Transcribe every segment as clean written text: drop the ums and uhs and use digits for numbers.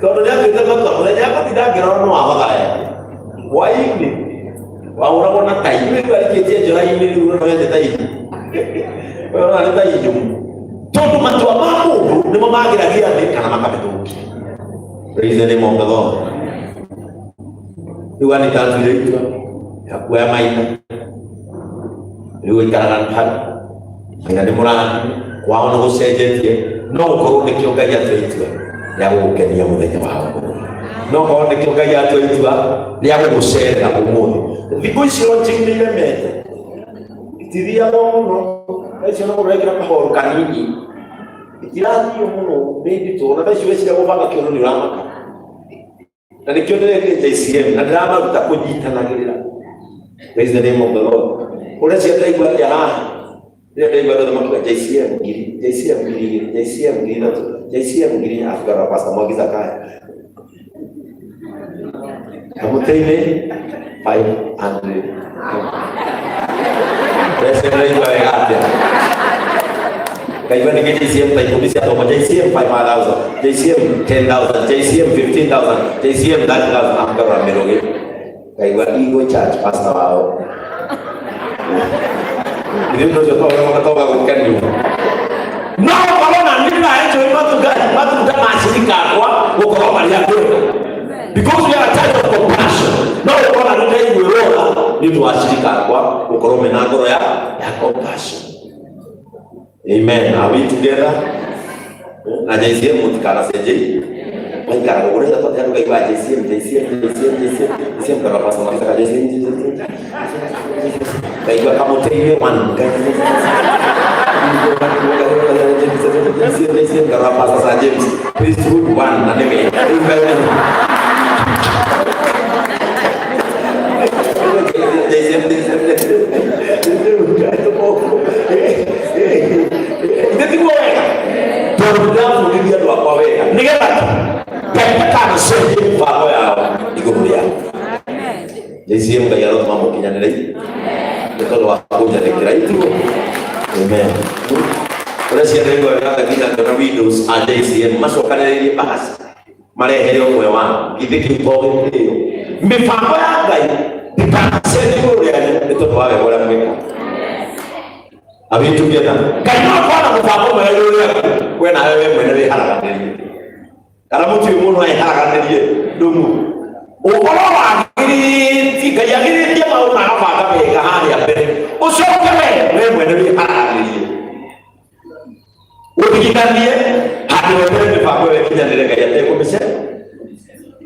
Tondũ nĩ atuĩte matua mũthenya akũtinda ngĩrora nĩ wahotha wega. Hwaĩ-inĩ wahũragwo na tai. Rĩu arikĩtie njora-inĩ rĩu ũrona wete tai. Ũrona nĩ tai njũmũ. Tondũ matua ma mũndũ nĩmo magĩragia thĩ kana makamĩthũkia. Praise the name of the Lord. Rĩu Anita atuire itua rĩa kuoya maina. Rĩu aikaraga hau. Maina nĩ mũrathime, kwao nĩ gũcenjetie, no gũkorwo nĩkĩo Ngai atua itua rĩa gũgũkenia mũthenya wa ũmũthĩ. No gũkorwo nĩkĩo Ngai atua itua rĩa gũgũcerera ũmũthĩ. Thikũ ici launching nĩ iremete. Itithiagwo mũno. Thaa ici ona mũndũ arekĩra kahoru kanini. Itirathiĩ mũno, nĩ nditũ. Ona thaa ici weciria gũbanga kĩũndũ nĩ ũramaka. Na nĩkĩo ndĩrekire JCM na ndĩramaruta kũnyitanagĩrĩra. Praise the name of the Lord. Ũrĩa cia ndaigua atĩa haha? Rĩrĩa ndaigua andũ othe makiuga JCM ngiri, JCM 2,000, JCM 3,000, JCM ngiri, arabu ngarora Pastor Mwangi Zakayo. Kamũtĩ-inĩ 500. Mbeca ndĩraigua wega atĩa? Ngaigua ningĩ JCM ta 10 cia thomo, JCM 5,000, JCM 10,000, JCM 15,000, JCM 30,000, arabu ngarora Mĩrũgĩ. Ngaigua Eagle Church pastor wao. Ithuĩ ũndũ ũcio toga gũkenio. No ũkorwo na niĩ ndĩraenjoy matunda matunda ma cirika akwa gũkorwo marĩ andũ ega. Because we are a church of compassion. No ũkorwo na niĩ ndĩraiguĩrwo tha nĩ ũndũ wa cirika akwa gũkorwo mena ngoro ya compassion. Amen. Are we together? Na JCM mũtikanacenjie. Maikaraga ũguo rĩrĩa twathiĩ andũ ngaigua JCM, JCM, JCM, JCM, JCM kana pastor makĩtaka JCM, JCM, ngaigua kamũtĩ-inĩ one. JCM, JCM, kana pastor Sir James, priesthood one na nĩwe. Rĩu Ngai JCM, JCM, Ithe tiguo wega tondũ ndĩrabundithia andũ akwa wega nĩgetha Ngai ndakanacenjie mĩbango yao igũrũ rĩao. JCM Ngai arotũma mũkinyanĩre nĩ tondũ wa kũnjathĩkĩra itiguo. Amen. Ũrĩa ciana igua wega nginya ngĩona windows a JCM macokanĩrĩirie bahasi marehere ũmwe wao githĩ kĩu to gĩtĩo mĩbango ya Ngai ndĩkanacenjie igũrũ rĩanyu nĩ tondũ wa wega ũrĩa mwĩkaga. Are we together? Ngai no akorwo na mũbango mwega igũrũ rĩaku we nawe we mwene wĩharaganĩrie kana mũtiũĩ mũndũ eharaganĩrie ndũmu ũkorwo wagĩrĩtie Ngai agĩrĩtie maũndũ na agabanga wega harĩa mbere ũcoke we mwene wĩharaganĩrie ũtigithanie handũ wetere mĩbango ĩyo ĩkinyanĩre Ngai atekũmĩce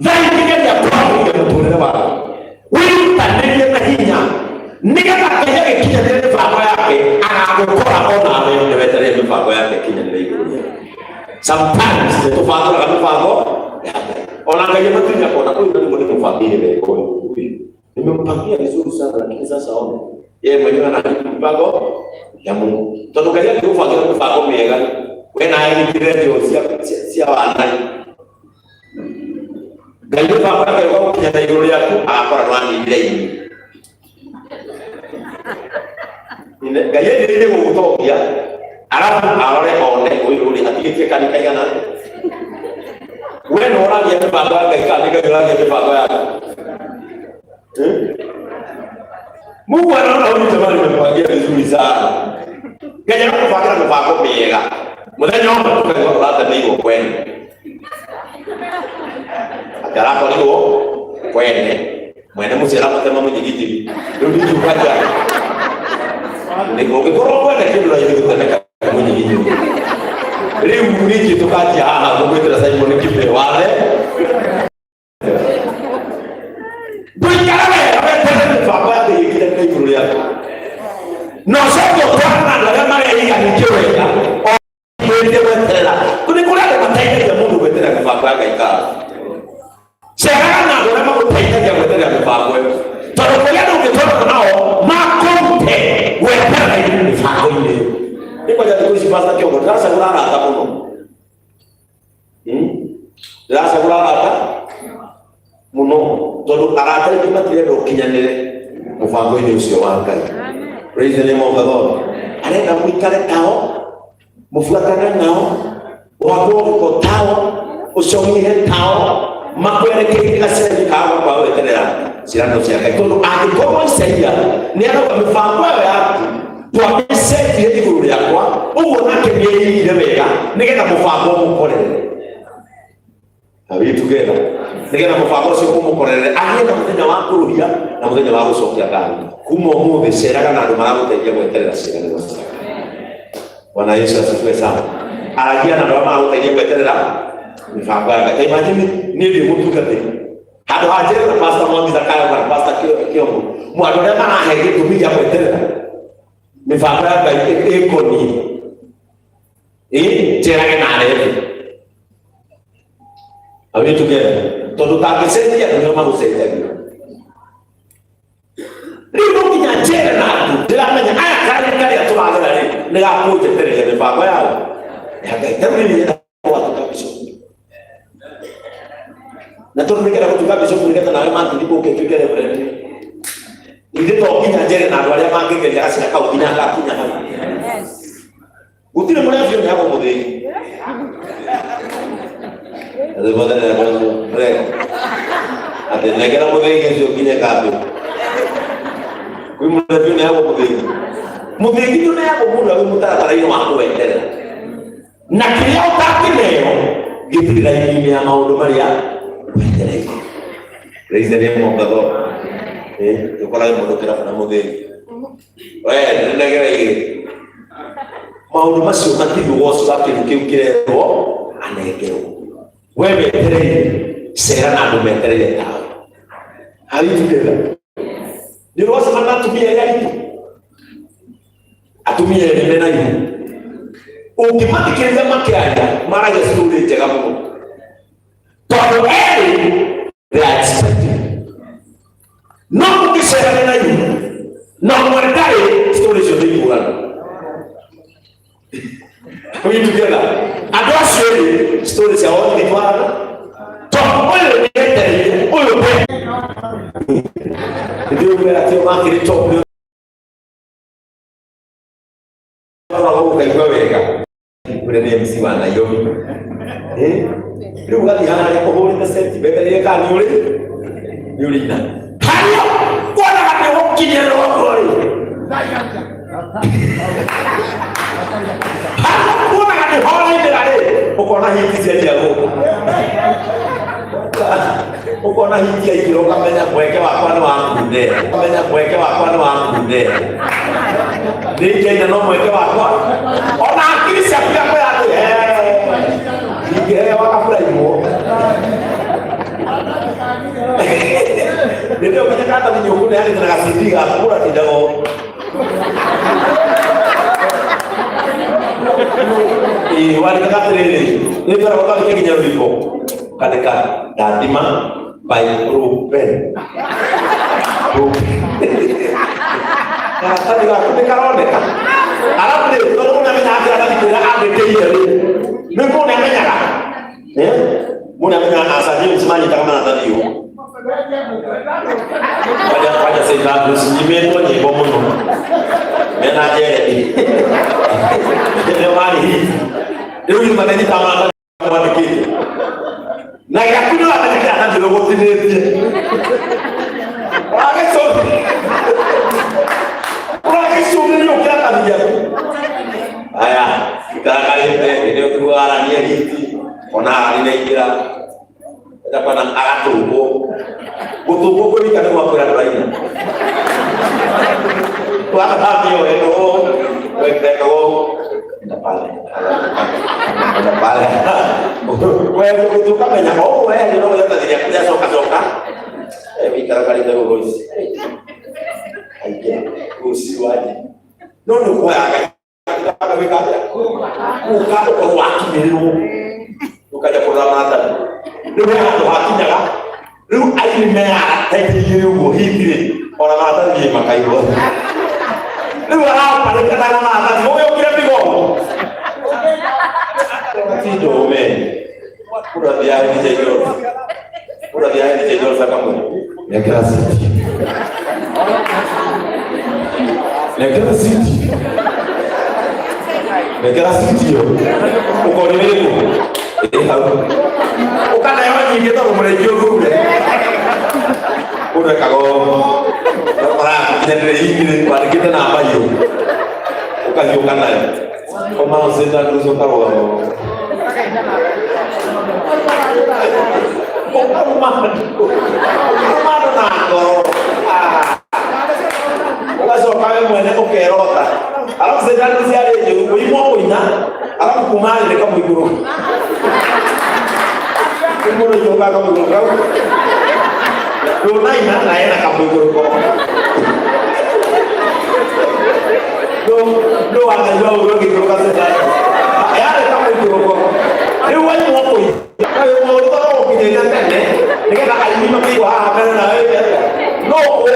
thaa ingĩgeria kwagĩria mũtũrĩre waku wĩrutanĩrie na hinya nĩgetha Ngai agĩkinyanĩre mĩbango yake agagũkora onawe nĩ wetereire mĩbango yake ĩkinyanĩre igũrũ rĩaku. Sometimes nĩ tũbangũraga mĩbango ya Ngai ona Ngai amatunya kona ũyũ na nĩguo ndĩmũbangĩire wega ũyũ ũyũ nimempangia vizuri sana lakini sasa ona yeye mwenyewe anaharibu mipango ya Mungu tondũ Ngai angĩgũbangĩra mĩbango mĩega we nawe ningĩ redio cia wana Ngai mĩbango yake ĩgũkinya na igũrũ rĩaku agakora nĩwaninire ini Ngai endirĩire gũgũtongia arabu arore one ũyũ rĩ atigĩtie kani kaigana atĩa we nĩ ũragia mĩbango ya Ngai kana nĩ Ngai ũragia mĩbango yaku? Eh? Mungu anaona huyu jamaa nimempangia vizuri sana. Ngai arakũbangĩra mĩbango mĩega. Mũthenya ũmwe tũkaigua ũratemeirwo kwene. Atĩ arakorirwo kwene. Mwene mũciĩ aramũtema mũnyigijigi. Rĩu ndingiuga nja. Ũngĩkorwo kwene kĩndũ raithi gũtemeka mũnyigijigi. Rĩu ningĩ tũkanjia haha gũgwĩtĩra Simon Kibe wathe. Ndũikare wega weterere mĩbango ya Ngai ĩkinyanĩre igũrũ rĩaku. Na ũcoke ũtwarane na andũ arĩa mareiga ningĩ wega o wĩtie gweterera. Nĩ kũrĩ andũ mateithagia mũndũ gweterera mĩbango ya Ngai kara. Ceraga na andũ arĩa magũteithagia gweterera mĩbango ĩyo. Tondũ kũrĩ andũ ũngĩtwarana nao makũrute gweterera mĩbango-inĩ ĩyo. Nĩ kwanja thikũ ici Pastor Kĩongo ndĩracagũra arata mũno. Ndĩracagũra arata mũno tondũ arata aingĩ matirenda ũkinyanĩre mũbango-inĩ ũcio wa Ngai. Praise the name of the Lord. Arenda mũikare tao, mũbuatane nao, ũhakwo gĩko tao. Ũcong'ihe tao makwerekeirie gacĩra-inĩ ka gwakwa gweterera ciĩranĩro cia Ngai, tondũ angĩkorwo Isaia nĩ arauga mĩbango ĩyo yaku twamĩcenjie igũrũ rĩakwa ũguo, nake nĩeigire wega nĩgetha mũbango ũmũkorerere. Are we together? Nĩgetha mũbango ũcio ũmũkorerere, agĩe na mũthenya wa kũrũhia na mũthenya wa gũcokia ngatho. Kuma ũmũthĩ ceraga na andũ maragũteithia gweterera ciĩranĩro cia Ngai. Bwana Yesu asifiwe sana. Aragia na andũ arĩa maragũteithia gweterera mĩbango ya Ngai. Imagine niĩ ndĩ mũtungatĩri handũ ha njere na Pastor Mwangi Zakayo kana Pastor Kĩongo, andũ arĩa marahe gĩtũmi gĩa gweterera mĩbango ya Ngai ĩkoniĩ ĩ njerage na arethi. Are we together? Tondũ tangĩcenjia, andũ nĩo magũcenjagia. Rĩu no nginya njere na andũ ndĩramenya aya karĩa karĩa tũragera rĩ nĩ gakũnjetereria mĩbango yao ya Ngai. Ta rĩu niĩ nĩnyenda gwatuĩka bishop, na tondũ nĩngenda gũtuĩka bishop nĩgetha nawe mandirimũ ũngĩtuĩke reverend, ithe to nginya njere na andũ arĩa mangĩgeria gacĩra kau nginya ngakinya hau. Gũtirĩ mũrebi ũneagwo mũthĩgi. Atĩ negera mũthĩgi ũcio nginye kambĩ. Kwĩ mũrebi ũneagwo mũthĩgi? Mũthĩgi nĩ ũneagwo mũndũ arĩ mũtaratara-inĩ wa kũweterera, na kĩrĩa ũtangĩneo gĩtirĩ raini-inĩ ya maũndũ marĩa wetereire. Praise the name of the Lord. Eh, ũkorage mũndũ kĩrabu na mũthĩgi, we nĩnegera igĩrĩ, maũndũ macio matirĩ ũgoci wa kĩndũ kĩu kĩrerwo anengerwo. We wetereire, cera na andũ metereire tawe. Are you together? Nĩ ũracemania na atumia arĩa aritũ, atumia erĩ mena ihu, ũngĩmathikĩrĩria makĩaria, maragia story njega mũno, tondũ erĩ they are expecting. No mũngĩcerania na ihu na ũmwe ndarĩ, story icio nĩ ikũrana. We together? Andũ acio erĩ story ciao ithitwarana, tondũ ũyũ nĩetereire ũyũ nde ndĩũkwĩra atĩ makĩrĩ top nĩ ũkaigua wega ũrĩa nĩ MC wa Nairobi. Eh, rĩu ũgathiĩ harĩa ũhũrĩte seti wetereire kana nĩ ũrĩ ina harĩa wonaga nĩ gũkinyĩrĩrwo ũguo rĩ, harĩa wonaga nĩ horainĩra rĩ, ũkona hiti cianjia gũka, ũkona hiti yaingĩra, ũkamenya mweke wakwa nĩ wakunde, ũkamenya mweke wakwa nĩ wakunde, nĩingĩaina no mweke wakwa ona hakiri ciaku igakwĩra atĩ ingĩheo akaburaimwo rĩrĩa ũkinya katathi nĩ ũkũneanĩte na gacindi gaku ũratindagwo. Ĩĩ, wandĩkaga atĩrĩrĩ, nĩ ngoragwo kandĩke nginya rwĩmbo kandĩka ndathima by Ruben. Ruben. Karatathi gaku nĩ karoneka, arabu rĩ, tondũ mũndũ amenyaga kĩratathi kĩrĩa andĩkĩire rĩ, nĩ mũndũ amenyaga. Eh? Mũndũ amenyaga aca James manyitaga maratathi ũũ kwanja kwanja St. Andrews nyimĩtwo nyĩmbo mũno mena Jeremy nĩo marĩ hihi rĩu ithuĩ mamenyitaga maratathi mwandĩkĩte na gĩaku nĩ wamenya kĩratathi ũgũtinĩtie ũragĩcũthĩrio kĩratathi gĩaku aya ikarakarĩte hĩndĩ ĩyo tuarania hiti ona harani naingĩra ndakwana agatũngwo gũtũngwo kwĩ wika nĩ gwakwĩra ndũraina wagathambio wekagwo wekagwo enda pale enda pale we gũtuka menya o we nĩ no gũthathĩria rĩaku rĩacoka coka wikarakarĩte gũkũ ici aingĩra rũciũ wanjie no nĩ ũkũhoya Ngai agawĩka atĩa ũka ũkorwo wakinyĩrĩrwo ũkaja kũrora maratathi. Rĩu he handũ hakinyaga rĩu aini meyara ta itĩ igĩrĩ ũguo hihi rĩ ona maratathi ĩ makairwo rĩu araparĩkana na maratathi ũgĩũkire migongo tindũme ũrathiaga DJ Jones, ũrathiaga DJ Jones akamwĩra nengera citi, nengera citi, nengera citi ĩyo ũkonio ĩrĩkũ. Ĩ hau ũkaneo nyingĩ tondũ mũrĩithi ũthure ũrekaga ũrakinyanĩra igĩrĩ wandĩkĩte namba hiũ ũkahiũka nayo koma ũcĩta ũcio ũkarũgama ũkaruma ũkaruma andũ na ngoro. Ah. Ũgacoka we mwene ũkerota alafu shetani ciarĩ njũru kũimwo kũina alafu kuma thĩ nĩ kamũigũrũ mũndũ iũka kamũigũrũ kau ndũnaina na ena kamũigũrũko ndũ wanaigua ũguo ũgĩikũrũka shetani yarĩ kamũigũrũko rĩu waimwo kũina maũndũ tondũ gũkinyĩte tene nĩgetha aini makĩigua haha mbere na wĩke no ũĩ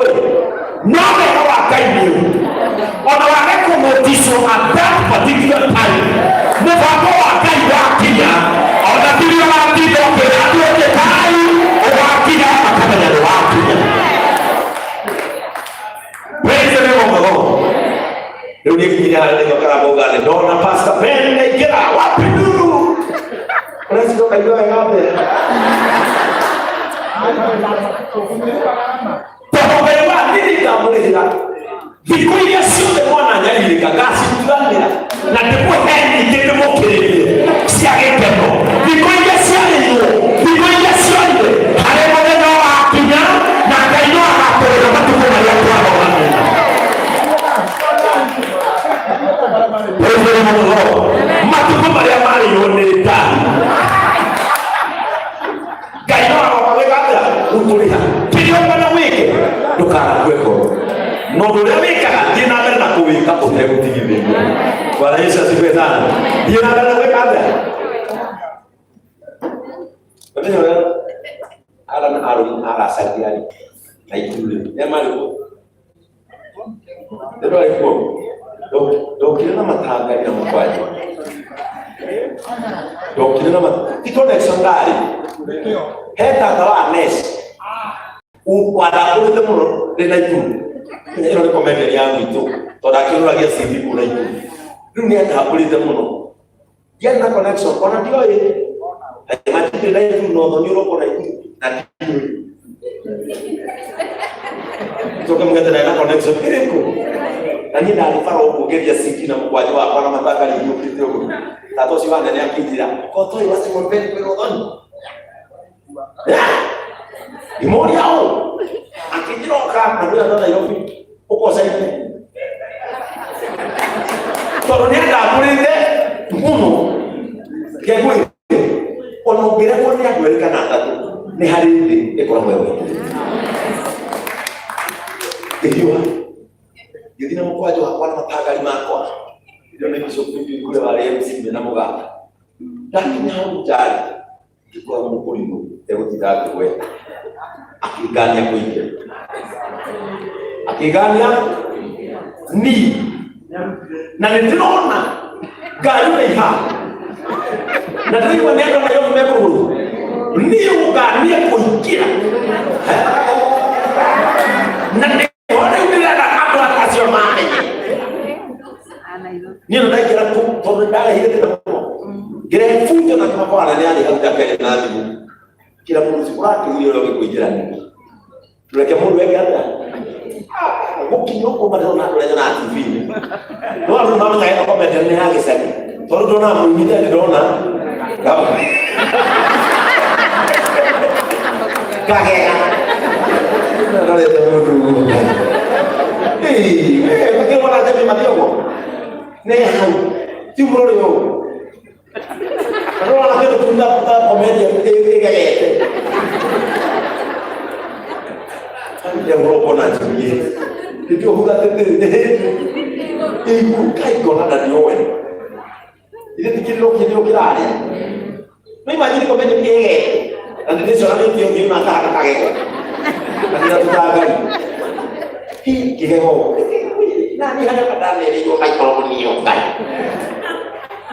no wega wa Ngai nĩ ũyũ, ona wage kũnoticwo at that particular time, mũbango wa Ngai wakinya, ona tirio watinda ũkĩra andũ ĩtĩkai, ũgakinya makamenya nĩ wakinya. Praise the name of the Lord. Rĩu niĩ nginya harĩa nĩnyokaga ngauga nĩ ndona Pastor Ben naingĩra wapi nduru ũreciria ũkaigua wega atĩa tondũ Ngai wa niĩ ngamũrĩhĩra thikũ iria ciothe mwana nyarirĩka ngacituranĩra na ndĩmũhe nyingĩ ndĩmũkĩrĩrie cia gĩkeno thikũ iria ciarĩirwo thikũ iria ciorire harĩ mũthenya wakinya na Ngai no agakũrĩra matukũ marĩa twaroranĩra. Praise the name of the Lord. Matukũ marĩa marĩirwo nĩ ndani Ngai no agoka gwĩka atĩa gũkũrĩha kĩrĩa ũkwenda wĩke ndũkanakue ngoro na ũndũ ũrĩa wĩkaga thiĩ na mbere na kũwĩka ũtegũtigithĩria. Bwana Yesu asifiwe sana. Thiĩ na mbere na gwĩka atĩa ũmenye ũrĩa Alan Aaron aracaria rĩ na ithuĩ nĩ marĩ kuo ndĩrarĩ kuo ndokire na matangari na mũkwanja ndokire na ti connection ndarĩ he tata wa Nes wandambũrĩte mũno ndĩ na ikuru ĩno nĩ comedian ya gwitũ tondũ akĩũrũragia CV kũu na ikuru rĩu nĩ andambũrĩte mũno ndiarĩ na connection ona ndioĩ matirĩ na ikuru na ũthoni ũrokwo na ikuru na ndiũĩ coke mũgete na connection ĩrĩkũ na niĩ ndarĩ bara ũguo ngeria CV na mũkwanja wakwa na matangari hiũkĩte ũguo tata ũcio wanene akĩnjĩra ko toĩ wa Simon Ben kwĩra ũthoni ngĩmũria ũ akĩnjĩra ũka na ndũrĩ na Nairobi ũkocaine tondũ nĩ andambũrĩte mũno ngegwĩre ona ũngĩregwo nĩ andũ erĩ kana atatũ nĩ harĩ thĩ ĩkoragwo ĩgwete ngĩhiũha ngĩthiĩ na mũkwanjũ wakwa na matangari makwa ĩno nĩ Bishop Philip kũrĩa warĩ MC mena mũganda ndakinya hau njarĩ ngĩkora mũkũrimũ egũtinda ngĩgweta akĩngania kũingĩra akĩngania ni na nĩ ndĩrona ngari ũraiha na ndĩraigua nĩ andũ Nairobi mekũgũrũ niĩ ũnganie kũingĩra na nĩho rĩu ndĩrenda andũ acio mamenye niĩ no ndaingĩra kũu tondũ ndarehire thĩna mũno ngĩrehe bunjo na kĩmako anene arĩ hau ndakĩaria na thimũ kĩra mũndũ ũcio ũrakĩgire ũrĩa ũgĩkũingĩra nĩkĩ reke mũndũ eke atĩa gũkinya ũguo marĩona andũ arĩa nyonaga TV-inĩ no andũ nĩmamenyaga ĩno comedian nĩ ya gĩcagi tondũ ndona mũini ndĩ ndona kagega ndorete mũndũ ĩĩ wona njemi mathiogo nĩ hau ti mũrori ũũ ndona kĩndũ tunda ta comedian ĩgegete ndio ũrokona njimie nĩkĩo huga ĩiguru kaingona na nĩowe ithe ti kĩrĩro kĩrĩro kĩrarĩa no imagine comedian ĩgegete na nĩndĩcoranĩtie ũthiũ na kahana kagego na nĩna tũtangari hi kĩgego na niĩ harĩa ndanereirwo kaikorwo nĩyo Ngai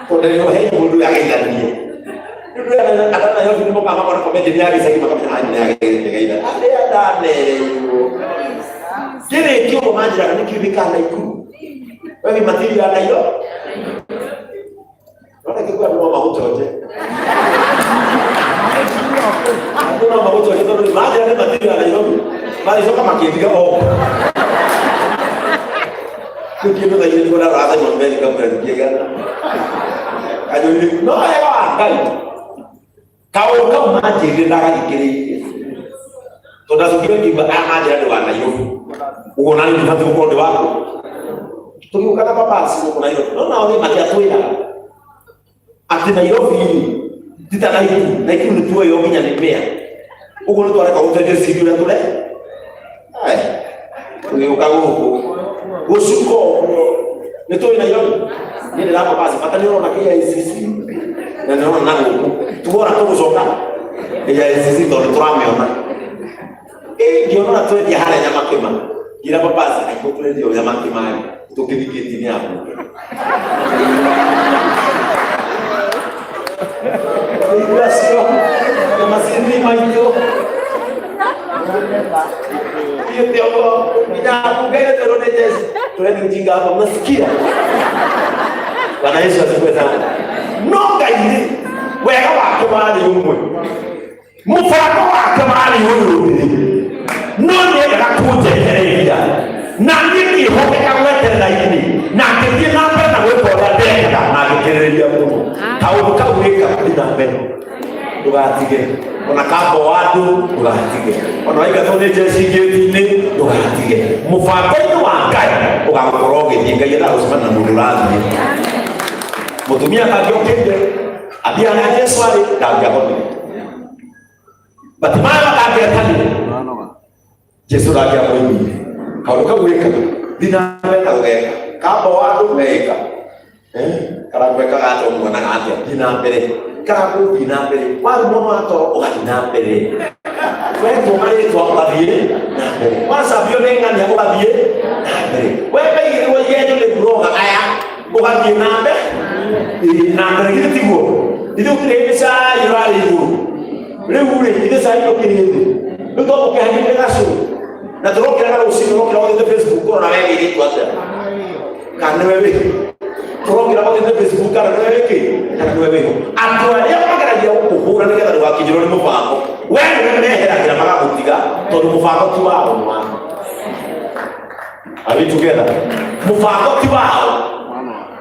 tondũ nĩho he mũndũ yageithanirie andũ a Nairobi nĩmokaga makona comedian ya gĩcagi makamenya aya nĩ yageitha arĩa ndanereirwo kĩrĩkia ũguo manjĩraga nĩ kiumĩkaga Naikuru we wĩ material ya Nairobi nona kĩguo andũ no magũchonje Nĩ matirĩ ya Nairobi magĩcoka makĩndiga o rĩu kĩndũ thaa igĩrĩ nĩguo ndarora Simon Ben ngamwĩra tũkĩgana kanjũrire no wega wa Ngai kaũndũ kau manjĩrire ndagathikĩrĩirie tondũ ndacokire ngiuga aya manjĩra ndĩ wa Nairobi ũguo nani ndibatiĩ gũkorwo ndĩ waku tũgĩũka na mabasi gũkũ Nairobi no nao rĩ matiatwĩraga atĩ Nairobi rĩ ti ta Naikuru. Naikuru nĩ tuoywo nginya nĩ mĩa ũguo nĩ twareka gũcenjia ciringi ũrĩa tũre. Ai, tũgĩũka gũkũ gũcuka ũguo nĩ tũĩ Nairobi niĩ ndĩramba basi bata nĩ ũrona KICC na nĩ ũrona na gũkũ tuona tũgũcoka KICC tondũ tũramĩona. Ĩ ngĩona ũrĩa twendia harĩa Nyamakĩma ngira babasi angĩkorwo tũrendia o Nyamakĩma rĩ tũkĩthiĩ gĩti-inĩ ya mbunge. Igua cio na macini maitũ Hiyo ndio nginya mbunge ile tũrwo nĩ Jesu tũrethi ujinga hapa mnasikia. Bwana Yesu asifiwe sana. No Ngai rĩ wega wake warĩ ũmwe mũbango wake warĩ ũyũ ũngĩ no nĩendaga kũnjetereria na niĩ ngĩhoteka gweterera inĩ na ngĩthiĩ na mbere na gwĩka ũrĩa ndendaga na ngĩkĩrĩrĩria mũno. Kaũndũ kau wĩka thiĩ na mbere ndũgatige ona kamba wa andũ ndũgatige ona waingatwo nĩ jeshi ngĩti-inĩ ndũgatige mũbango-inĩ wa Ngai ũgagũkorwo ũgĩthiĩ. Ngai endaga gũcemania na mũndũ ũrathiĩ mũtumia kangĩokĩire athiĩ harĩa Jesu arĩ ndangĩahonire Batimayo ndangĩetanire Jesu ndangĩamũiguire. Kaũndũ kau wĩkaga thiĩ na mbere na gũgeka kamba wa andũ weka karagwekaga atĩa ũmuonaga atĩa thiĩ na mbere karagũthiĩ na mbere warumwo no atoro ũgathiĩ na mbere wetwo marĩtwa ũgathiĩ na mbere wacambio nĩ ng'ania ũgathiĩ na mbere wekaigĩrĩrwo igenyo nĩ buroga aya ũgathiĩ na mbere. Ĩĩ, na mbere githĩ tiguo ithuĩ gũtirĩ hĩndĩ cai ũrarĩ igũrũ rĩu rĩ ithuĩ cai ndũkĩrĩ thĩ rĩu twamũkĩhagĩrĩre gacũ na tũrokĩraga rũcinĩ ũrokĩra ũthiĩte Facebook kũrora we wĩrĩtwo atĩa kana nĩwe wĩ tũrokĩra ũthiĩte Facebook kana nĩwe wĩkĩ kana nĩwe wĩho. Andũ arĩa mageragia gũkũhũra nĩgetha ndũgakinyĩrwo nĩ mũbango we nĩwe meheragĩra magagũtiga tondũ mũbango ti wao nĩ waku. Are we together? Mũbango ti wao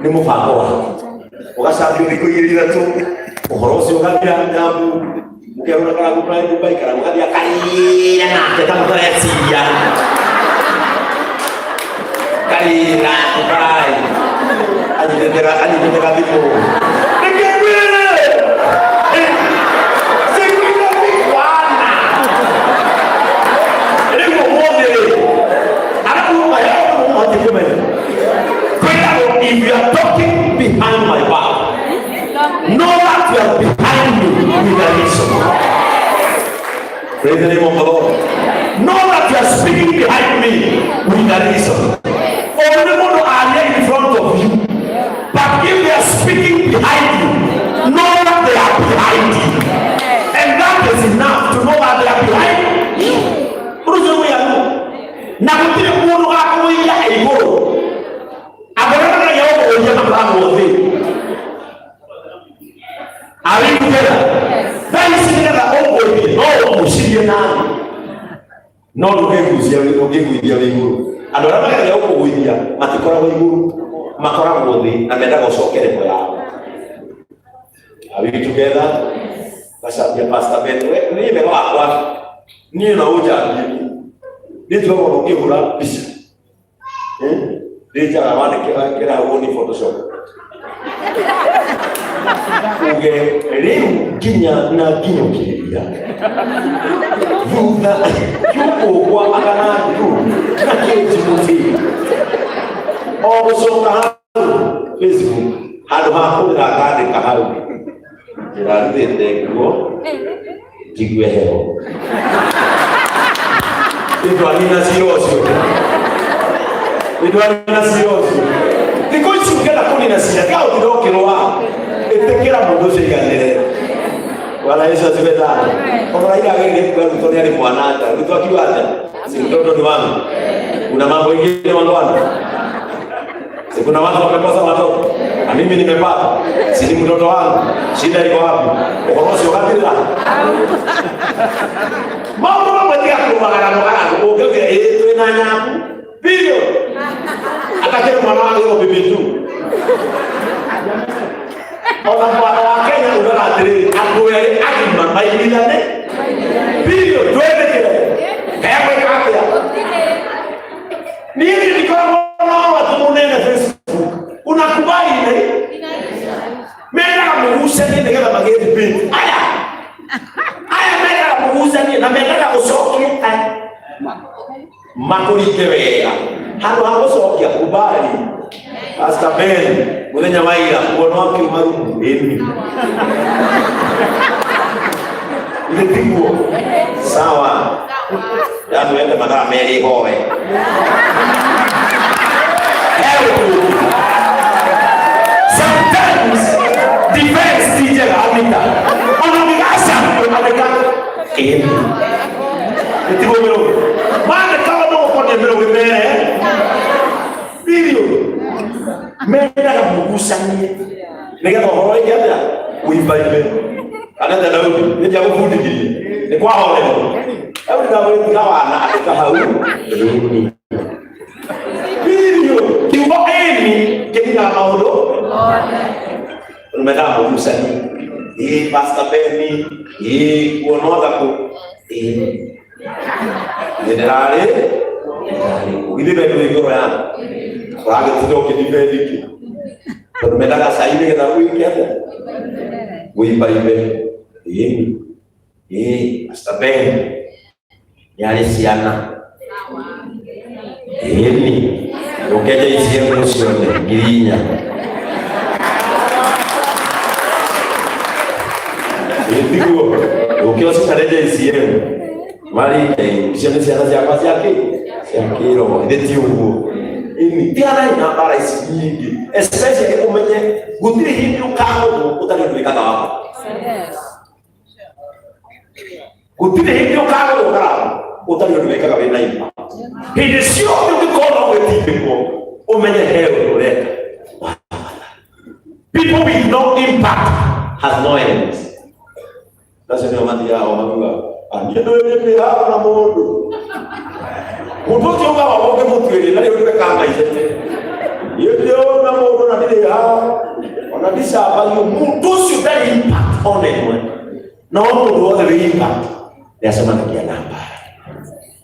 nĩ mũbango waku ũgacambio thikũ igĩrĩ ithatũ ũhoro ũcio ũgathira nyambu mũkerũra karagu Dubai Dubai karagu gathiĩ akarĩra nake ta mũtareciria karĩra Dubai anyitĩte gathimũ nĩkĩgwĩre siku bwana rĩu ũmũthĩ rĩ arabu ũhoti kũmenya kwĩragwo if you are talking behind my back know that you are behind me with a reason. Praise the name of the Lord. Know that you are speaking behind me with a reason. Only mũndũ aria in front of you, but if they are speaking behind you, know that they are behind you, and that is enough to know that they are behind you. Ũndũ ũcio wĩ na gũtirĩ mũndũ gakũgũithia e igũrũ andũ arĩa mageragia gũkũgũithia makoragwo thĩ. Are we together? Thaa ici nĩgetha ũngũithie no ũgucirie na thĩ no ndũngĩgucia ũngĩguithia wĩ igũrũ. Andũ arĩa mageragia gũkũgũithia matikoragwo igũrũ makoragwo thĩ na mendaga ũcoke level yao. Are we together? Gacambia Pastor Ben we niĩ wega wakwa niĩ no ũnjambie niĩ tugaga ona ũkĩhũra mbica nĩ njaga wandĩkĩra hau ni Photoshop uge rĩu nginya na nginyũkĩrĩria thutha yũkũgwa agana ndu na kĩnji mũtĩ o gũcoka hau Facebook handũ ha kũrĩra ngandĩka hau ndĩrarutĩte nguo njigue heho nĩndwarina cira ũcio nĩndwarina cira ũcio thikũ ici ũngĩenda kũnina cira tiga gũtinda ũkĩrũa ĩtĩkĩra mũndũ ũcio aiganĩre. Bwana Yesu asifiwe sana. Kwa Raila agĩrĩire kuga Ruto nĩ arĩ mwana ata. Ruto akiuga atĩa? Si mtoto ni wangu. Kuna mambo ingine wangwana. Si kuna watu wamekosa watoto. Na mimi nimepata. Si ni mtoto wangu. Shida iko wapi? Ũhoro ũcio ũgathirĩra. Maũndũ mamwe tiga kũmagara mũgarago ũngĩũkĩra ĩĩ twĩ na nyamu period atakĩrĩ mwana wa gĩgo bibi tu ona mwatho wa Kenya ugaga atĩrĩrĩ andũ erĩ agima maiguithane period twĩtĩkĩre egwĩka atĩa niĩ ndikoragwo na watu mũnene Facebook unakubali ne mendaga mũgucanie nĩgetha magĩe debate aya aya mendaga mũgucanie na mendaga ũcokie aya makũringe wega handũ ha gũcokia kubali. Pastor Ben mũthenya wa ira kuona akiuma rumu ĩni ithe tiguo sawa yatwende mathaa merĩ hoe. Sometimes defense ti njega Anita ona ũngĩgaca andĩka ĩni ĩtigwo mĩrũgĩ mandĩka ũndũ ũkoniĩ mĩrũgĩ mere period mendaga mũgucanie nĩgetha ũhoro wĩke atĩa ũimbaimbe kana ta Daudi nĩ ndiagũbundithirie nĩ kwahorerwo Daudi ndamwĩtiga wana andĩka hau runi period kiugo ĩni kĩgiraga maũndũ mendaga mũgucanie ĩ Pastor Benny ĩ kuona ũthakũ ĩ nĩ ndĩrarĩ githĩ we ndũrĩ ngoro yaku ũragĩtinda ũkĩdefend kĩ tondũ mendaga cai nĩgetha wĩke atĩa wĩimbaimbe ĩni ĩ Pastor Ben nĩ arĩ ciana ĩni ũkenja ICM ciothe 4,000 ĩtiguo ũkĩ ũcikare JCM marĩ icio nĩ ciana ciakwa cia kĩ cia kĩroho ithe ti ũguo ĩni tiganai na mbara ici nyingĩ especially ũmenye gũtirĩ hĩndĩ ũkagũthwo ũtarĩ ũndũ wĩkaga wa bata gũtirĩ hĩndĩ ũkagũthwo karamu ũtarĩ ũndũ wĩkaga wĩna impact hĩndĩ ciothe ũngĩkorwo no gwĩtindĩkwo ũmenye he ũndũ ũreka wa bata. People with no impact has no enemies. Acio nĩo mathiaga o makiuga niĩ ndũĩ mĩharo na mũndũ mũndũ ũcio ugaga ũngĩmũtuĩria na rĩu ndwekaga maicete niĩ ndĩona mũndũ na ndirĩ haha ona ndicambagio mũndũ ũcio ndarĩ impact ona ĩmwe no mũndũ wothe wĩ impact nĩ acemanagia na mbara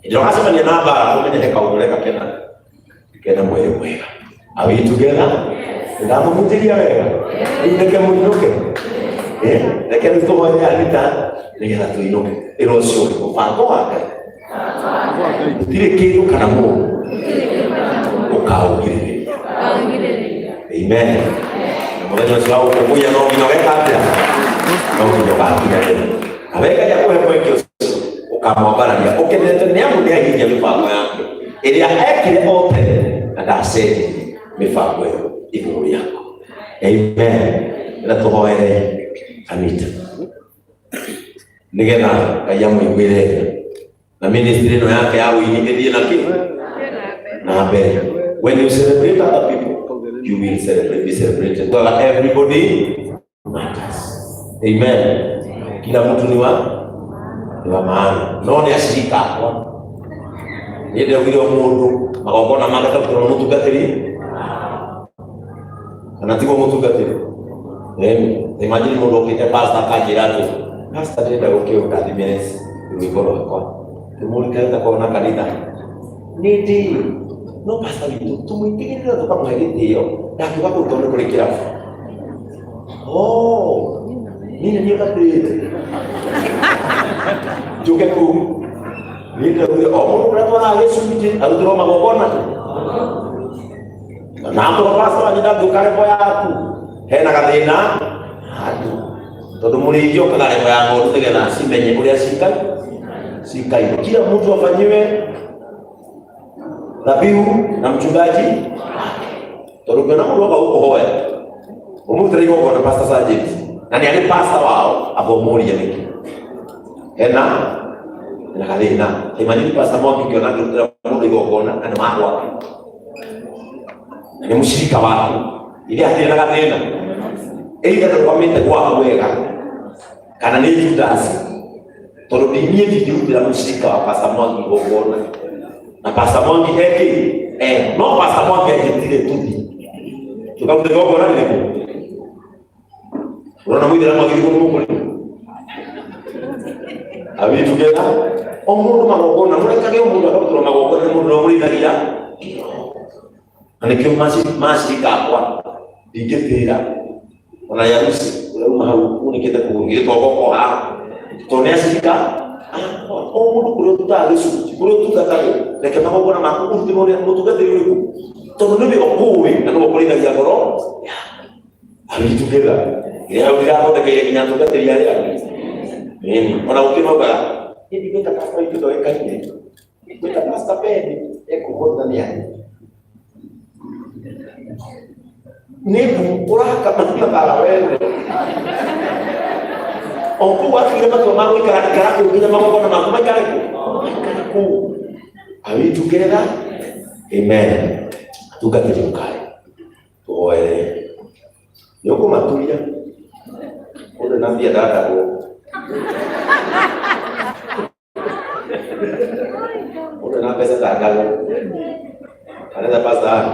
hĩndĩ ĩrĩa ũgacemania na mbara ũmenye he kaũndũ ũreka kena kena mwĩrĩ mwega. Are we together? Ndamũhunjĩria wega rĩu reke mũinũke. Reke rĩu tũhoye Anita nĩgetha tũinũke ĩra ũcio ũngĩ mũbango wa Ngai gũtirĩ kĩndũ kana mũndũ ũkaũgirĩrĩria. Amen. Na mũthenya ũcio wa gũkũngũiya no nginya ũgeka atĩa no nginya ũgakinyanĩra na we Ngai akũhe mweke ũcio ũkamwambararia ũkenete nĩ amu nĩ ahingia mĩbango yake ĩrĩa ekire o tene na ndacenjirie mĩbango ĩyo igũrũ rĩaku. Amen. Na tũhoere Anita nĩgetha Ngai amũiguĩre tha na ministry ĩno yake ya ũini ĩthiĩ na kĩ na mbere. When you celebrate other people you will celebrate, be celebrated. Well, everybody matters. Amen. Kila mtu ni wa maana no nĩ acirika akwa niĩ ndĩraugire o mũndũ magongona make tondũ mũtungatĩri kana tiguo mũtungatĩri. Imagine mũndũ okĩte pastor akanjĩra atĩ pastor ndĩrenda gũkĩ ũndathimĩre rwĩmbo rwakwa ndĩmũrikane korwo na kanitha nĩ ndĩĩ no pastor witũ tũmũitĩgĩrĩra tũkamũhe gĩtĩo ndakiuga kũu tondũ nĩ kũrĩ kĩrabu oh niĩ nĩ niĩ ndatĩĩte njũke kũu niĩ ndaugire o mũndũ ũrĩa twaraga gĩcunjĩ arutĩrwo magongona na akorwo pastor wanyu ndangĩũka level yaku hena gathĩna handũ tondũ mũrĩithi okaga level ya ng'ondu nĩgetha cimenye ũrĩa cikai cikaire kila mtu afanyiwe dhabihu na mchungaji tondũ ũngĩona mũndũ oka gũkũhoya ũmũrutĩre igongona pastor Sergeant na nĩ arĩ pastor wao amba ũmũrie nĩkĩ hena na gathĩna. Imagine pastor Mwangi ũkĩona akĩrutĩra mũndũ igongona na nĩ wa gwake na nĩ mũcirika waku ithe hatirĩ na gathĩna either ndũkwamĩte gwaku wega kana nĩ Judas. Tondũ ndiniĩ ndingĩrutĩra mũcirika wa Pastor Mwangi igongona na Pastor Mwangi eki no Pastor Mwangi anjĩtire tũthiĩ tũkarute igongona rĩrĩkũ? Ũrona mũithĩramu agĩthiĩ kũndũ gũkũ rĩ Are we together? O mũndũ magongona, mũrekage o mũndũ akarutĩrwo magongona nĩ mũndũ ũrĩa ũmũrĩithagia. Na nĩkĩo macirika akwa ndingĩtĩra ona yarusi ũrĩa uma hau unĩkĩte kũgũrũ githĩ to goko haha tondũ nĩ acirika akwa. O mũndũ kũrĩa ũtutaga gĩcunjĩ, kũrĩa ũtungatagwo, reke magongona maku ũrutĩrwo nĩ mũtungatĩri ũrĩkũ, tondũ nĩwe ũkũĩ na nĩwe ũkũrĩithagia ngoro. Are we together? Ĩrĩa hau ndĩrathondekeire nginya atungatĩri arĩa angĩ. Ĩni, ona gũkĩnogaga. Ĩndi gwĩta pastor witũ ndoĩkaine. Gwĩta pastor Ben ekũhũthĩra nĩ arĩ. Nĩ mbu ũraka matara wene. O kũu watigire matua ma gũikara ikara kũu nginya magongona maku maikare kũu. Maikare kũu. Are we together? Amen. Atungatĩri mũkae. Tũhoere. Nĩ ũkũmaturia. Ũndũ na mbia ndandagwo. Ũndũ na mbeca ndandagwo. Kanitha pastor Ann.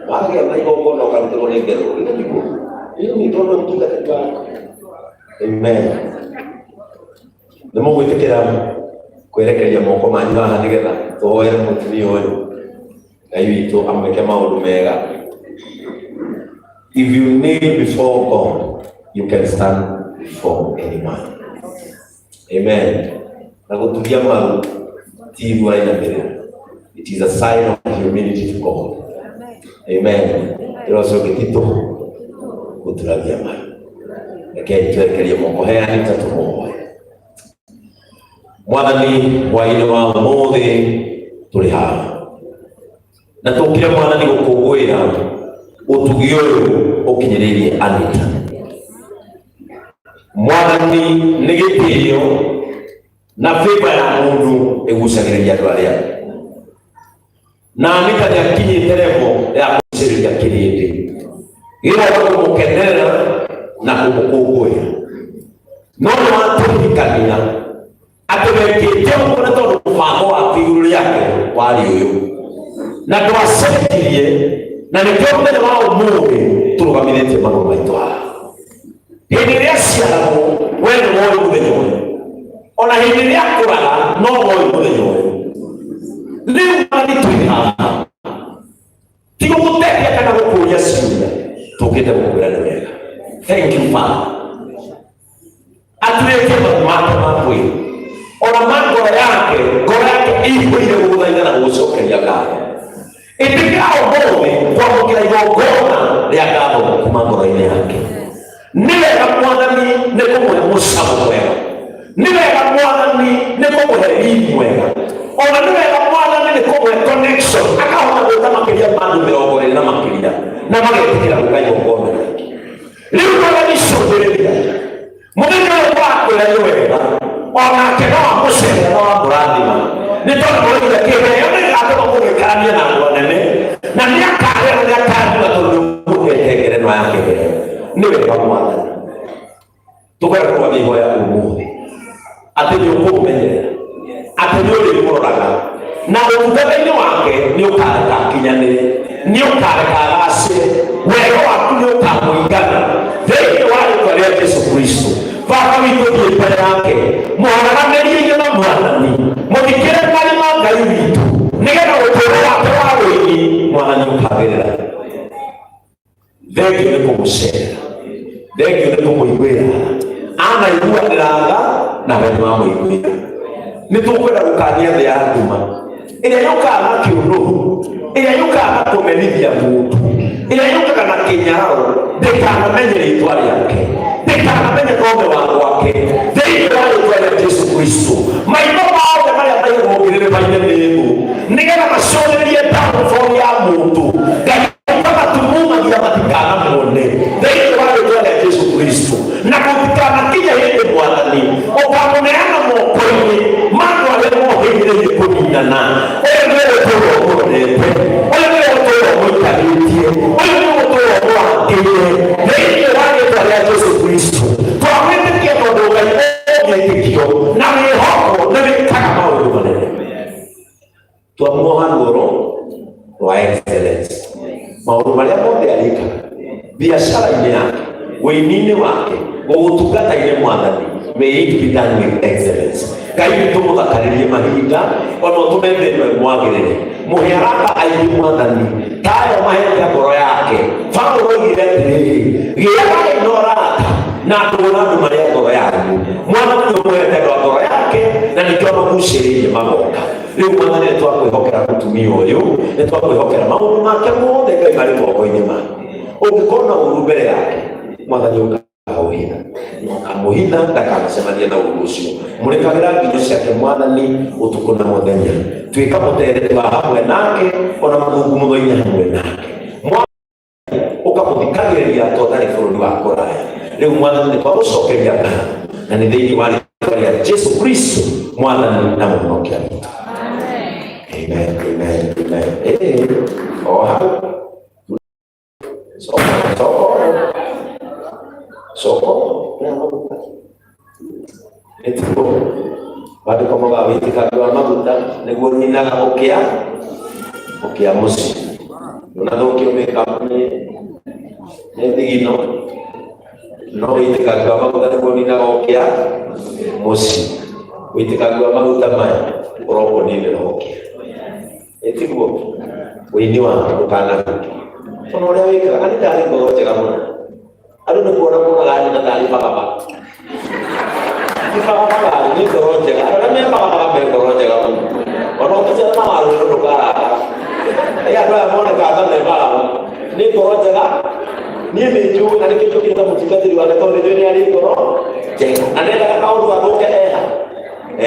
Wagĩa na igongona ũkarutĩrwo nĩ ngerwo. Githĩ tiguo? Rĩu nĩ tondũ mũtungatĩri waku. Amen. Nĩ mũgwĩtĩkĩra kwerekeria moko manyu haha nĩgetha tũhoere mũtumia ũyũ. Ngai witũ amwĩke maũndũ mega. If you kneel before God, you can stand before anyone. Amen. Na gũturia maru ti igua inamĩrĩra. It is a sign of humility to God. Amen. Ĩro ũcio ũngĩ ti tũhũ gũturagia maru. Rekei twerekerie moko heani ta tũmũhoe. Mwathani hwaĩ-inĩ wa ũmũthĩ tũrĩ haha na tũkire Mwathani gũkũngũĩra ũtugi ũyũ ũkinyĩrĩirie Anita. Mwathani nĩ gĩtĩo na favor ya mũndũ ĩgucagĩrĩria andũ arĩa angĩ. Na Anita nĩ akinyĩte level ya kũgucĩrĩria kĩrĩndĩ gĩgoka kũmũkenerera na kũmũkũngũĩra. No nĩ watũririkania atĩ wekĩte ũguo nĩ tondũ mũbango waku igũrũ rĩake warĩ ũyũ na ndwacenjirie, na nĩkĩo mũthenya wa ũmũthĩ tũrũgamithĩtie magũrũ maitũ haha. Hĩndĩ ĩrĩa aciaragwo we nĩ woĩ mũthenya ũyũ, ona hĩndĩ ĩrĩa akũraga no woĩ mũthenya ũyũ. Rĩu mani twĩ haha ti gũgũtetia kana gũkũria ciũria, tũkĩte gũkwĩra nĩ wega. Thank you Father. Aturĩtie maru make ma mwĩrĩ ona ma ngoro yake, ngoro yake ĩihũire gũgũthaitha na gũgũcokeria ngatho. Ĩtĩkĩra ũmũthĩ kwamũkĩra igongona rĩa ngatho kuma ngoro-inĩ yake. Nĩ wega Mwathani nĩ kũmũhe mũcamo mwega, nĩ wega Mwathani nĩ kũmũhe riri mwega, ona nĩ wega Mwathani nĩ kũmũhe connection akahota gwĩta makĩria ma andũ 20 na makĩria na magetĩkĩra gũka igongona rĩake. Rĩu Mwathani cũthĩrĩria mũthenya ũyũ tũrakwĩra nĩ wega, onake no amũcerera no amũrathima, nĩ tondũ mũroiga kĩheo nĩ gĩgatũma mũgĩkarania na andũ anene, na nĩ akarĩa na nĩ akanyua tondũ nĩ ũmũhete ngerenwa ya kĩheo. Nĩ wega Mwathani, tũkwenda kũrũgamia ihoya ũmũthĩ atĩ nĩ ũkũmũmenyerera, atĩ nĩ ũrĩmũroraga na ũtungata-inĩ wake nĩ ũkareka akinyanĩre, nĩ ũkareka agacĩre, wega waku nĩ ũkamũingana thĩinĩ wa rĩtwa rĩa Jesu Kristo. Baba witũ, thiĩ mbere yake, mũharaganĩrie na Mwathani, mũthikĩre marima Ngai witũ, nĩgetha ũtũũro wake wa wĩini Mwathani ũkagĩrĩra. Thengio nĩ kũmũcerera, thengio nĩ kũmũiguĩra tha, anaiguanĩra tha nawe nĩ wamũiguĩra. Nĩ tũkwenda gũkania thĩ ya nduma ĩrĩa yũkaga na kĩũnũhu, ĩrĩa yũkaga na kũmenithia mũndũ, ĩrĩa yũkaga na kĩnyararo, ndĩkanamenye rĩtwa rĩake, ndĩkanamenye thome wa gwake thĩinĩ wa rĩtwa rĩa Jesu Kristo. Maitho mothe marĩa maigagwo kĩrĩrĩba-inĩ nĩ thũ nĩgetha macũthĩrĩrie downfall ya mũndũ, Ngai magatumumagira matikanamuone thĩinĩ wa rĩtwa rĩa Jesu Kristo, na gũtikanakinye hĩndĩ Mwathani ũkamũneana moko-inĩ ma andũ arĩa mohĩgĩrĩire kũninana. Ũyũ nĩwe ũtũũra ũmũrorete, ũyũ nĩwe ũtũũra ũmũikarĩtie, ũyũ nĩwe ũtũũra ũmũrangĩire thĩinĩ wa rĩtwa rĩa Jesu Kristo. Twamwĩtĩkia tondũ Ngai Ũngĩtĩkio na wĩhoko nĩ wĩkaga maũndũ manene. Twamuoha ruoro rwa excellence. Maũndũ marĩa mothe arĩkaga biacara-inĩ yake, wĩini-inĩ wake, gũgũtungata-inĩ Mwathani, may it be done with excellence. Ngai witũ, mũthakarĩrie mahinda ona ũtũme thĩ ĩno ĩmwagĩrĩre. Mũhe arata aingĩ, Mwathani, tayo mahete ngoro yake. Paulo oigire atĩrĩrĩ, gĩagai na ũrata na ndũgũ na andũ marĩa ngoro yanyu. Mwathani nĩ ũmũhete andũ a ngoro yake na nĩkĩo magucĩrĩirie magoka. Rĩu Mwathani, nĩ twakwĩhokera mũtumia ũyũ, nĩ twakwĩhokera maũndũ make mothe. Ngai, marĩ moko-inĩ make. Ũngĩkorwo na ũru mbere yake, Mwathani, ũkaũhitha, ũkamũhitha ndakanacemanie na ũru ũcio. Mũrĩkagĩra nginyo ciake, Mwathani, ũtukũ na mũthenya. Tuĩka mũtereti wa hamwe nake ona mathungumutho-inĩ hamwe nake, ũkamũthikagĩrĩria to ũtarĩ bũrũri wa kũraya. Rĩu Mwathani, nĩ twagũcokeria ngatho na nĩ thĩinĩ wa rĩtwa rĩa Jesu Kristo, Mwathani na Mũhonokia witũ. Amen, amen, amen. Eh, o hau soko soko soko nĩtiguo maandĩko maugaga wĩitĩkangi wa maguta nĩguo ninaga ũkĩa ũkĩa mũciĩ. Ndũnathũkio makeup nĩ thigino, no wĩitĩkangi wa maguta nĩguo ninaga ũkĩa mũciĩ. Wĩitĩkangi wa maguta maya ũrokũninĩra ũkĩa, ĩtiguo wĩini waku ndũkanathũke ona ũrĩa wĩkaga. Ani ndarĩ ngoro njega mũno. Andũ nĩ kuona monaga nyina tarĩ bagabaga. Ti bagabaga, nĩ ngoro njega. Andũ arĩa me bagabaga me ngoro njega mũno. Ona ũngĩcera na warũrũ ndũkarakara. Ĩ andũ aya monekaga ta me bagabaga, nĩ ngoro njega. Niĩ nĩ njũĩ na nĩkĩo njũkire ta mũtungatĩri wake, tondũ nĩ njũĩ nĩ arĩ ngoro njega na ndendaga kaũndũ gathũke eha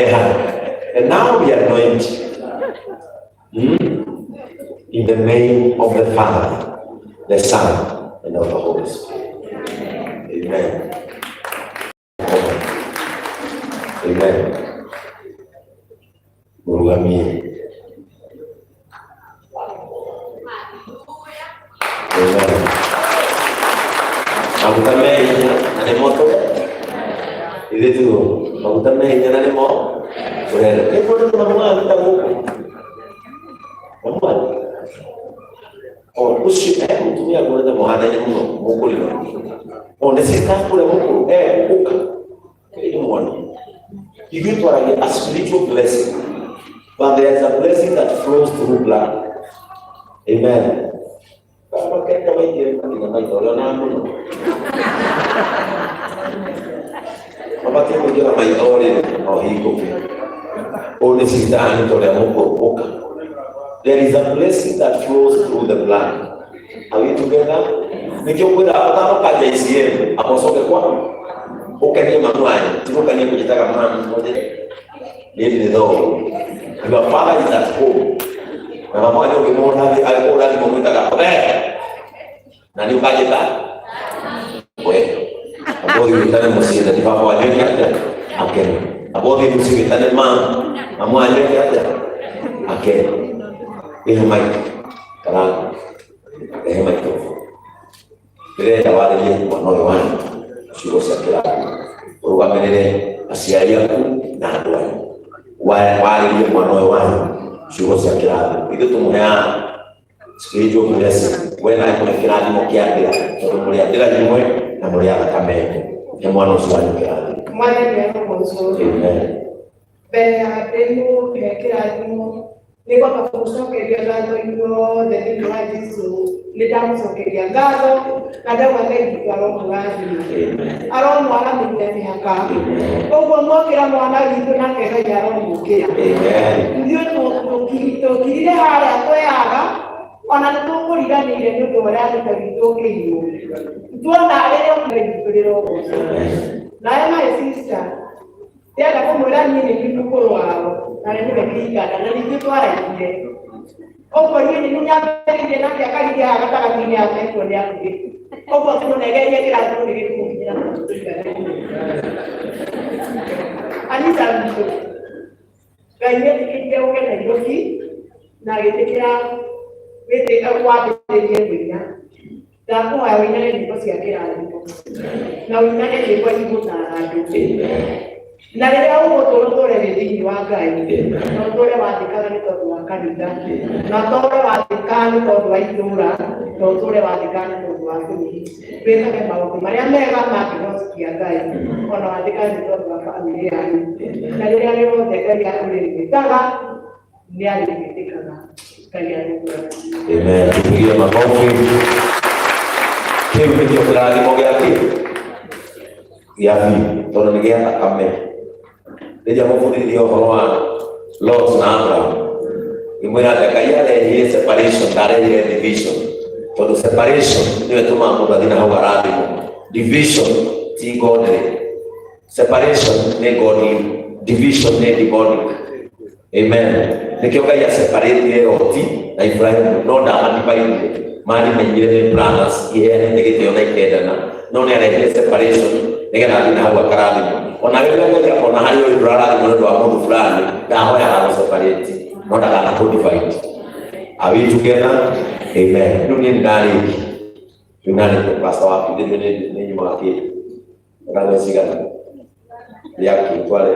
eha. And now we anoint In the name of the Father, the Son, and of the Holy Spirit. Amen. Amen. Mũrũgamie. Amen. Maguta me hinya na nĩmo tũre. Ithuĩ tiguo maguta me hinya na nĩmo tũrere. Nĩ kũrĩ mamu wanyu ta gũkũ. Mamu wanyu. O ũcio e mũtumia ngũrĩte mũhanaine mũno mũkũrĩma. O nĩ sister kũrĩa mũkũrũ e ũka. Ĩĩ mwana. Ithuĩ twaragia a spiritual blessing. But there is a blessing that flows through blood. Amen. Makenda maingĩ mathĩna maitho ũrĩa na mũno. Mabatiĩ kũingĩra maitho rĩ no hingũke. Ũyũ nĩ sister Anita ũrĩa mũkũrũ ũka. There is a blessing that flows through the blood. Are we together? Nĩkĩo kwĩra ũtanoka JCM amocoke kwa ũkenie mamu wanyu, ti gũkenia kũnjĩtaga mamu mũnjĩte niĩ ndirĩ thoguo. Your father is at home. Na mama wanyu ũngĩmuona agĩkũhũra thimũ mwĩtaga we na nĩ ũkanjĩta we. Abothi wĩtane mũciĩ na ti baba wanyu eke atĩa akene. Abothi mũciĩ wĩtane mama, mamu wanyu eke atĩa akene. Ĩhe mic kana rehe microphone. Ndĩrenda warĩrie mwana ũyũ wanyu ciugo cia kĩrathimo, ũrũgamĩrĩre aciari aku na andũ anyu. Warĩrie mwana ũyũ wanyu ciugo cia kĩrathimo. Ithuĩ tũmũheaga spiritual blessing, we nawe mũhe kĩrathimo kĩa ndĩra, tondũ mũrĩ a ndĩra imwe na mũrĩ a thakame ĩmwe. He mwana ũcio wanyu kĩrathimo. Mwathani arogocwo. Amen. Mbere ya ndĩmũhe kĩrathimo, nĩ ngwamba kũmũcokeria ngatho inyuothe thĩinĩ wa Jesũ. Nĩ ndamũcokeria ngatho na ndauga Ngai witũ aromũrathima, aromwaramĩria mĩhaka. Ũguo mwokĩra mwana witũ, nake Ngai aromũkĩra. Amen. Ithuĩ tũkirire harĩa tweyaga, ona nĩ tũkũriganĩire nĩ ũndũ wa ũrĩa Ngai witũ ũkĩirwo. Tuona rĩrĩa Ngai witũ rĩrogocwo. Nawe my sister, ndĩrenda kũmwĩra niĩ nĩ niĩ mũkũrũ wao na nĩ nĩwe kĩigana na ningĩ twaraigire ũguo. Niĩ nĩ nyambĩrĩirie nake akarigia haha gatagatĩ-inĩ ametwo nĩ akuhĩ ũguo tũnegerie kĩrathimo nĩ gĩkũmũkinyĩra na tũigana. Anita witũ, Ngai nĩetĩkĩrire ũke Nairobi na agĩtĩkĩra wambĩrĩrie kũina. Ndakũhoya ũinage nyĩmbo cia kĩrathimo na ũinage nyĩmbo igũtara andũ. Amen. Na rĩrĩa ũgũtũra ũtũre wĩ thĩinĩ wa Ngai, na ũtũre wathĩkaga nĩ tondũ wa kanitha, na ũtũre wathĩkaga nĩ tondũ wa itũũra, na ũtũre wathĩkaga nĩ tondũ wa bũrũri. Wĩkage maũndũ marĩa mega mangĩgocikia Ngai, ona wathĩkage nĩ tondũ wa bamĩrĩ yanyu. Na rĩrĩa rĩothe Ngai arĩgwĩtaga, nĩ arĩgwĩtĩkaga. Ngai arĩkũrathima. Amen. Tupigie makofi. Kĩu nĩkĩo kĩrathimo gĩa kĩ? Gĩa biũ, tondũ nĩ gĩa thakame. Rĩrĩa mũbundithirie ũhoro wa Lot na Abraham, ngĩmwĩra atĩ Ngai arehire separation, ndarehire division. Tondũ separation nĩyo ĩtũmaga mũndũ athiĩ na hau arathimwo. Division ti godly. Separation nĩ godly, division nĩ demonic. Amen. Nĩkĩo Ngai aseparĩtire Loti na Ibrahimu no ndamadivaidire. Marimenyire nĩ brothers iheanĩte gĩtĩo na ikendana no nĩ arehire separation nĩgetha athiĩ na hau akarathimwo. Ona rĩrĩa Ngai akona harĩa ũrĩ ndũrarathimwo nĩ ũndũ wa mũndũ fulani ndahoyaga gũseparate no ndagana kũ-divide. Are we together? Amen. Rĩu niĩ nĩ ndarĩki. Rĩu ndarĩkia pastor waku nĩ nĩ nyumaga kĩndũ. Ndagwe cigana. Rĩaki tware.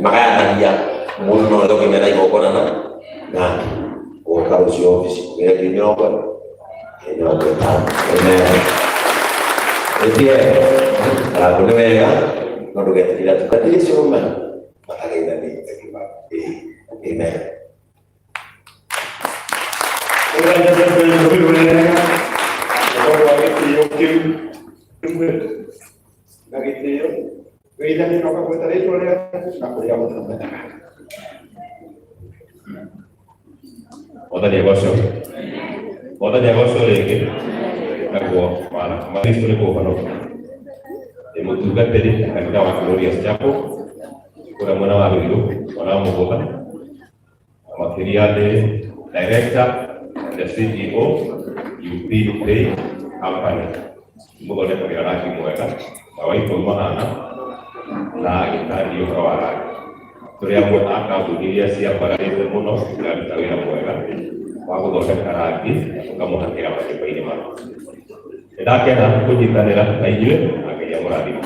Magayanagia mũndũ no rĩo kĩmera igongona na nake gũka rũciũ obici kũgĩra ngiri 50. Amen. Ĩtie arango nĩ wega no ndũgetĩkĩre atungatĩri acio mauma matageithanĩte. Amen. Ũrĩa gĩtĩo kĩu na gĩtĩo wĩithanie na ũkagweta rĩtwa rĩaku na kũrĩa ũtungataga. Mwathani agocwo. Mwathani agocwo rĩngĩ. Naguo mana Kristo nĩ kũhonokia. Ndĩ mũtungatĩri kanitha wa Glorious Chapel kũrĩa mwena wa Ruiru, mwena wa Mũgũtha. Na makĩria ndĩ director and the CEO UP Paint Company. Mũthondekagĩra rangi mwega na wa ikũmi mahana na gĩtangi ũhoro wa rangi. Tũrĩ amwe a kambuni iria ciambararĩte mũno iraruta wĩra mwega wa gũthondeka rangi na tũkamũhakĩra manyũmba-inĩ manyu. Nĩ ndakena kũnyitanĩra na inyuĩ na Ngai amũrathime.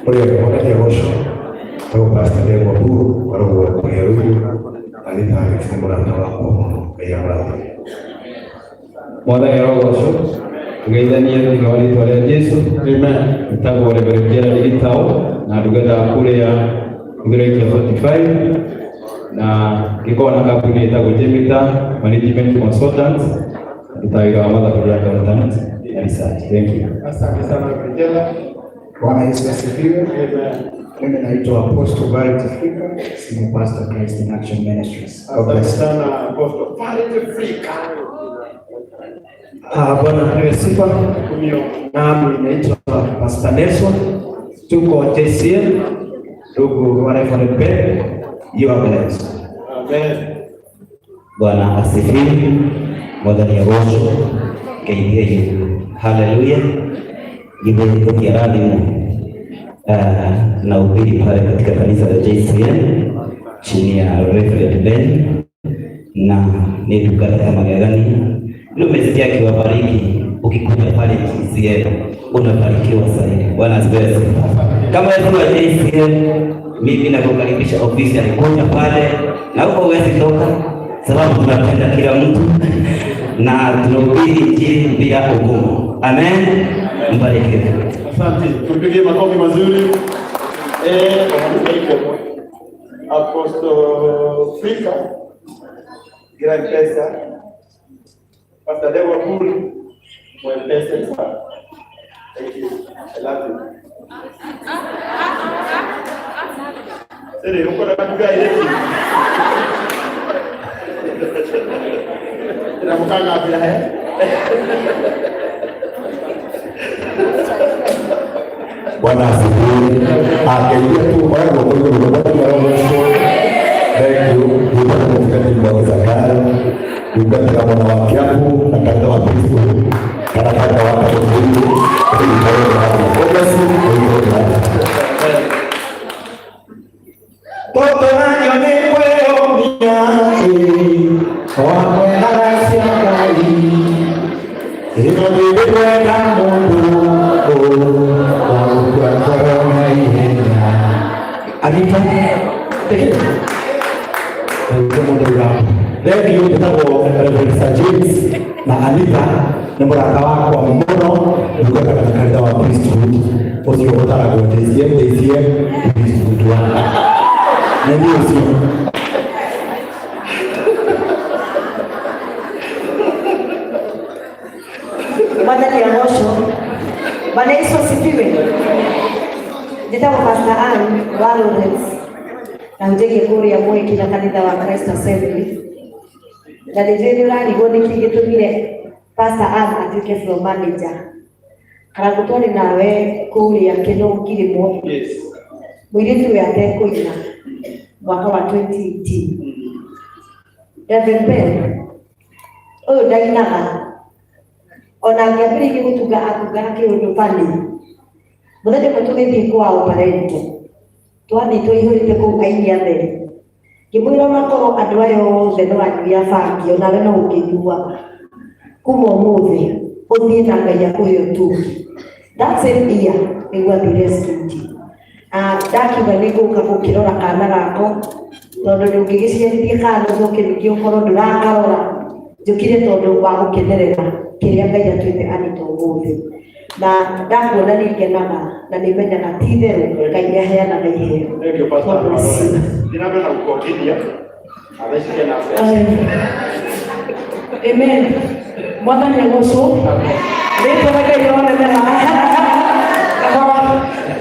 Ũrĩa mwathani agocwo tagwo Pastor Ndegwa Mburu wa rũgongo rĩa Ruiru na nĩ Alex nĩ mũrata wakwa mũno. Ngai amũrathime. Mwathani arogocwo. Tũgeithanie thĩinĩ wa rĩtwa rĩa Jesu. Amen. Ĩtagwo Reverend Gerald Gitau na ndungata kũrĩa Gĩthũrai kĩa 45 na ngĩkorwo na kambuni ĩtagwo Jemita Management Consultants ndutaga wĩra wa mathabu ya accountant na research. Thank you. Asante sana Reverend. Bwana Yesu asifiwe. Amen. Mimi naitwa Apostle Barrett Afrika, senior pastor Christ in Action Ministries. God Asante bless you. sana Apostle Barrett Afrika. Bwana apewe sifa. Kumio. Nami naitwa Pastor Nelson, tuko JCM, ndugu wa Reverend Ben, you are blessed. Amen. Bwana asifiwe. Mwathani agocwo. Ngeithie Haleluya. Githĩ ũtiarathimwo na ubiri pale katika kanisa la JCM chini ya Reverend Ben na ni ndungata ya magegania. Nimesikia akiwabariki, ukikuja pale JCM unabarikiwa zaidi. Bwana asifiwe sifa. Kama wewe wa JCM, mimi nakukaribisha ofisi alikuja pale na huko huwezi toka, sababu tunapenda kila mtu na tunahubiri injili bila ugumu. Amen. Mbarikiwe. Asante. Tupigie makofi mazuri. Apostle Frika Gira Mpesa. Pastor Deborah Pool wa Mpesa. Thank you. I love you. Sasa uko na duka yetu. Tunamkanga bila haya. Bwana asifiwe. Akelia tu kwa hiyo kwa hiyo kwa hiyo. Thank you. Ndio mtungatĩri wa Zakayo, ndungata ya mwana wa Kiambu na kanitha wa Kristo kana kanitha wa Katoliki. God bless you. Toto nanyo nĩ kwĩyũmia ĩ, o hamwe na cia Ngai. Ĩno nĩ Ndagĩrĩkwenda mũndũ wa gũkua ngoro na ihenya. Anita, thank you. Njĩtagwo Reverend Sir James na Anita nĩ mũrata wakwa mũno, ndungataga na kanitha wa Priesthood ũcio ũtaragwo JCM, JCM Priesthood wa nĩ niĩ ũcio. Mwathani agocwo. Bwana Yesu asifiwe. Njĩtagwo Pastor Ann wa Lawrence na hunjagia kũrĩa Mweki na kanitha wa Christ Assembly, na nĩ njũĩ nĩ ũrarigwo nĩkĩ gĩtũmire Pastor Ann atuĩke floor manager. Karangũ twarĩ nawe kũrĩa Kĩnũngirĩmwo, mũirĩtu ũyũ atekũina mwaka wa 2018. Reverend Ben ũyũ ndainaga, ona angĩambĩrĩirie gũtunga atungaga kĩũndũ bani. Mũthenya ũmwe tũgĩthiĩ kwao parento, twathiĩ tũihũrĩte kũu aini atheri, ngĩmwĩra onakorwo andũ aya othe no anyui a bangi, onawe no ũngĩnyuaga, kuma ũmũthĩ ũthiĩ na Ngai akũhe ũtungi. That same year nĩguo athire studio. Ndakiuga nĩ ngũka gũkĩrora kana gako, tondũ ndũngĩgĩciarithia kana ũcoke ningĩ ũkorwo ndũrakarora. Njũkire tondũ wa gũkenerera kĩrĩa Ngai atuĩte Anita ũmũthĩ, na ndakuona nĩ ngenaga na nĩ menyaga ti itherũ Ngai nĩ aheanaga iheo. Thank you, Pastor. God bless you. Thiĩ na mbere na gũkongithia. Na thaa ici kena mbeca. Amen. Mwathani agocwo. Rĩtwa rĩa Ngai rĩroneneha.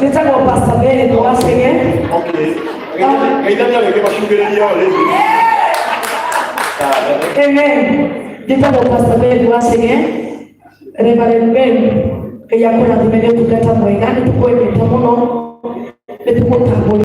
Njĩtagwo Pastor Mary Wacege. Okay. Geithania rĩngĩ macugĩrĩrie o rĩngĩ. Amen. Njĩtagwo Pastor Mary Wacege. Reverend Ben, Ngai akũrathime nĩ ũtungata mwega, nĩ tũkwendete mũno, nĩ tũgũtambũrĩte.